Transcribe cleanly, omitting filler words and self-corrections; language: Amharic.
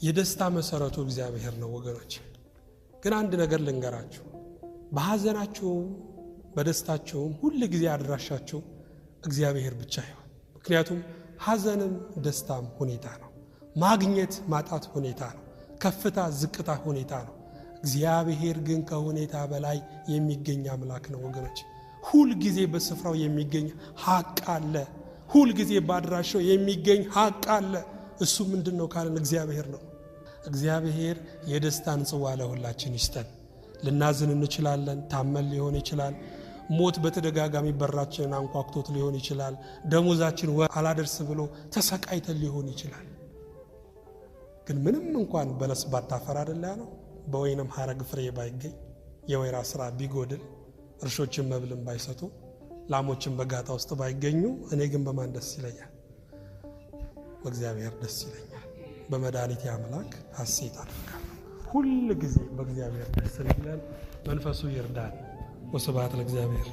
የደስታ መሰረቱ እግዚአብሔር ነው ወገኖች። ግን አንድ ነገር ልንገራችሁ፣ በሐዘናችሁም በደስታችሁም ሁል ጊዜ አድራሻችሁ እግዚአብሔር ብቻ ይሆን። ምክንያቱም ሐዘንም ደስታም ሁኔታ ነው። ማግኘት ማጣት ሁኔታ ነው። ከፍታ ዝቅታ ሁኔታ ነው። እግዚአብሔር ግን ከሁኔታ በላይ የሚገኝ አምላክ ነው ወገኖች። ሁል ጊዜ በስፍራው የሚገኝ ሀቅ አለ። ሁል ጊዜ በአድራሻው የሚገኝ ሀቅ አለ። እሱ ምንድን ነው ካለን እግዚአብሔር ነው። እግዚአብሔር የደስታን ጽዋ ለሁላችን ይስጠን። ልናዝን እንችላለን። ታመን ሊሆን ይችላል። ሞት በተደጋጋሚ በራችንን አንኳኩቶት ሊሆን ይችላል። ደሞዛችን ወር አላደርስ ብሎ ተሰቃይተን ሊሆን ይችላል። ግን ምንም እንኳን በለስ ባታፈራ አይደለ ያለው፣ በወይንም ሐረግ ፍሬ ባይገኝ፣ የወይራ ስራ ቢጎድል፣ እርሾችን መብልን ባይሰጡ፣ ላሞችን በጋጣ ውስጥ ባይገኙ፣ እኔ ግን በማን ደስ ይለኛል? በእግዚአብሔር ደስ ይለኛል። በመድኃኒቴ አምላክ ሐሴት አደርጋለሁ። ሁል ጊዜ በእግዚአብሔር ደስ እንዲለን መንፈሱ ይርዳን። ወስብሐት ለእግዚአብሔር።